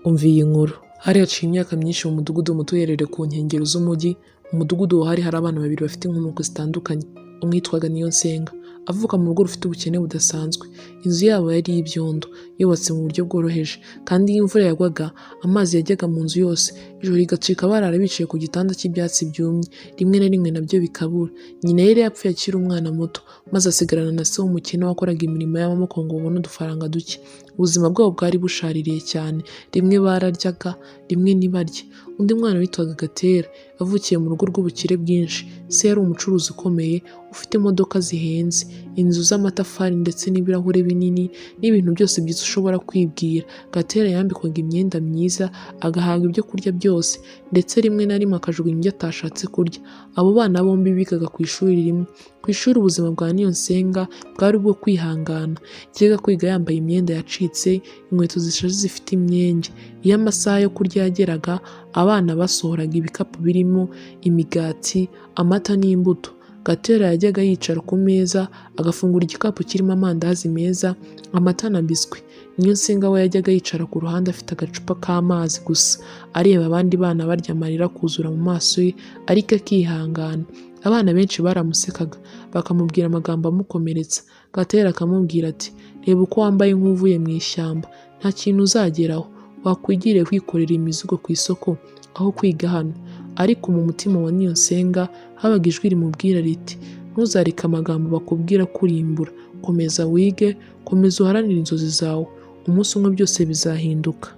Umva iyi nkuru. Hari haciye imyaka myinshi mu mudugudu muto uherereye ku nkengero z'umujyi. Mu mudugudu hari hari abana babiri bafite inkomoko zitandukanye. Umwe yitwaga Niyonsenga, avuka mu rugo rufite ubukene budasanzwe. Inzu yabo yari iy'ibyondo, yubatse mu buryo bworoheje, kandi iyo imvura yagwaga, amazi yajyaga mu nzu yose, ijoro rigacika barara bicaye ku gitanda cy'ibyatsi byumye, rimwe na rimwe nabyo bikabura. Nyina yari yapfuye akiri umwana muto, maze asigarana na se w'umukene wakoraga imirimo y'amaboko ngo babone udufaranga duke. Ubuzima bwabo bwari bushaririye cyane, rimwe bararyaga, rimwe ntibarye. Undi mwana witwaga Gatera, yavukiye mu rugo rw'ubukire bwinshi. Se yari umucuruzi ukomeye, ufite imodoka zihenze, inzu z'amatafari ndetse n'ibirahure binini, n'ibintu byose byiza ushobora kwibwira. Gatera yambikwaga imyenda myiza, agahabwa ibyo kurya byose, ndetse rimwe na rimwe akajugunya ibyo atashatse kurya. Abo bana bombi bigaga ku ishuri rimwe. Ku ishuri, ubuzima bwa Niyonsenga bwari ubwo kwihangana. Yajyaga kwiga yambaye imyenda yacitse, inkweto zishaje zifite imyenge. Iyo amasaha yo kurya yageraga, abana basohoraga ibikapu birimo imigati, amata n'imbuto. Gatera yajyaga yicara ku meza, agafungura igikapu kirimo amandazi meza, amata na biswi. Niyonsenga we yajyaga yicara ku ruhande afite agacupa k'amazi gusa, areba abandi bana barya, amarira akuzura mu maso ye, ariko akihangana. Abana benshi baramusekaga, bakamubwira amagambo amukomeretsa. Gatera akamubwira ati: "Reba uko wambaye nk'uvuye mu ishyamba, nta kintu uzageraho, wakwigiriye kwikorera imizigo ku isoko aho kwiga hano." Ariko mu mutima wa Niyonsenga habaga ijwi rimubwira riti: "Ntuzareke amagambo bakubwira kurimbura, komeza wige, komeza uharanire inzozi zawe, umunsi umwe byose bizahinduka."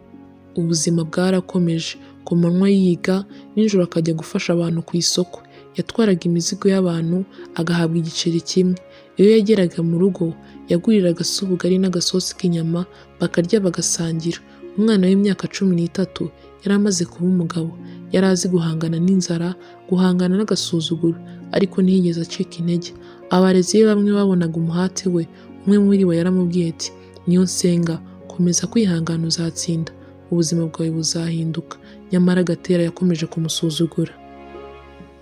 Ubuzima bwarakomeje. Ku manywa yiga, nijoro akajya gufasha abantu ku isoko. Yatwaraga imizigo y'abantu agahabwa igiceri kimwe. Iyo yageraga mu rugo, yaguriraga se ubugari n'agasosi k'inyama, bakarya bagasangira. Umwana w'imyaka 13 yari amaze kuba umugabo. Yari azi guhangana n'inzara, guhangana n'agasuzuguro, ariko ntiyigeze acika intege. Abarezi be bamwe babonaga umuhate we. Umwe muri bo yaramubwiye ati: "Niyonsenga, komeza kwihangana, uzatsinda, ubuzima bwawe buzahinduka." Nyamara Gatera yakomeje kumusuzugura.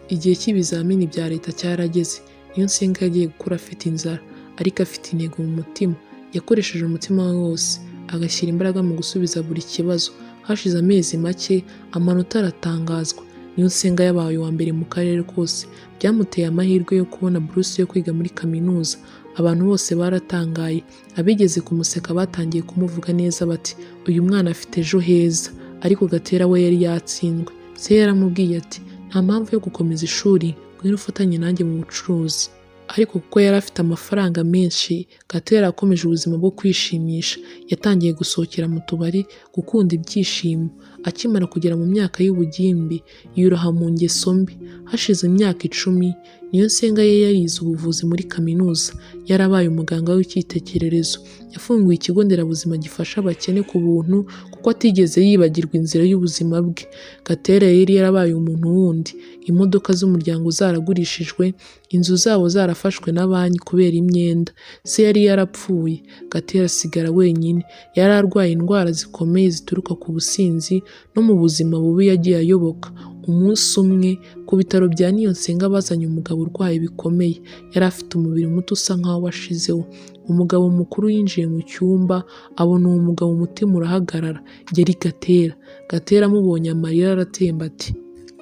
Igihe cy'ibizamini bya leta cyarageze. Niyonsenga yagiye gukura afite inzara, ariko afite intego mu mutima. Yakoresheje umutima we wose, agashyira imbaraga mu gusubiza buri kibazo. Hashize amezi make, amanota aratangazwa. Niyonsenga yabaye uwa mbere mu karere kose. Byamuteye amahirwe yo kubona buruse yo kwiga muri kaminuza. Abantu bose baratangaye. Abigeze kumuseka batangiye kumuvuga neza, bati: "Uyu mwana afite ejo heza." Ariko Gatera we yari yatsinzwe. Se yaramubwiye ati: "Nta mpamvu yo gukomeza ishuri, ngwino ufatanye nanjye mu bucuruzi." Ariko kuko yari afite amafaranga menshi, Gatera yakomeje ubuzima bwo kwishimisha. Yatangiye gusohokera mu tubari, gukunda ibyishimo. Akimara kugera mu myaka y'ubugimbi, yiroha mu ngeso mbi. Hashize imyaka 10, Niyonsenga yari yarize ubuvuzi muri kaminuza, yarabaye umuganga w'icyitegererezo. Yafunguye ikigo nderabuzima gifasha abakene ku buntu, kuko atigeze yibagirwa inzira y'ubuzima bwe. Gatera yari yarabaye umuntu wundi, imodoka z'umuryango zaragurishijwe, inzu zabo zarafashwe na banki kubera imyenda. Se yari yarapfuye, Gatera asigara wenyine. Yari arwaye indwara zikomeye zituruka ku businzi no mu buzima bubi yagiye ayoboka. Umunsi umwe, ku bitaro bya Niyonsenga bazanye umugabo urwaye bikomeye. Yari afite umubiri muto usa nkaho washizeho. Umugabo mukuru yinjiye mu cyumba, abona uwo mugabo, umutima urahagarara. Yari Gatera. Gatera amubonye, amarira aratemba, ati: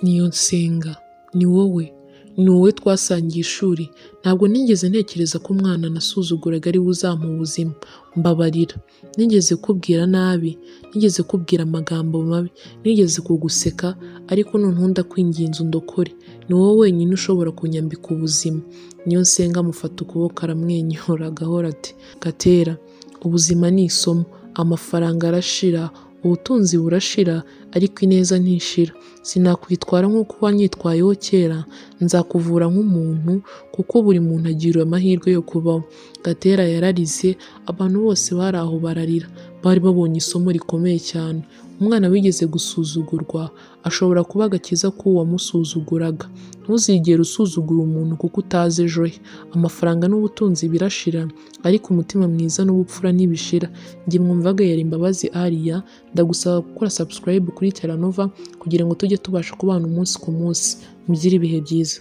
"Niyonsenga, ni wowe, ni wowe twasangiye ishuri. Ntabwo nigeze ntekereza ko umwana nasuzuguraga ari we uzampa ubuzima. Mbabarira. Nigeze kubwira nabi, nigeze kubwira amagambo mabi, nigeze kuguseka, ariko noneho ndakwinginze undokore. Ni wowe wenyine ushobora kunyambika ubuzima." Niyonsenga amufata ukuboko, aramwenyura gahoro, ati: "Gatera, ubuzima ni isomo. Amafaranga arashira, ubutunzi burashira, ariko ineza ntishira. Sinakwitwara nk'uko wanyitwayeho kera, nzakuvura nk'umuntu, kuko buri muntu agira amahirwe yo kubaho." Gatera yararize, abantu bose bari aho bararira. Bari babonye isomo rikomeye cyane. Umwana wigeze gusuzugurwa ashobora kuba agakiza k'uwo wamusuzuguraga. Ntuzigere usuzugura umuntu kuko utazi ejo he. Amafaranga n'ubutunzi birashira, ariko umutima mwiza n'ubupfura ntibishira. Njye mwumvaga yari Imbabazi Alia, ndagusaba gukora subscribe kuri Teranova kugira ngo tujye tubasha kubana umunsi ku munsi. Mugire ibihe byiza.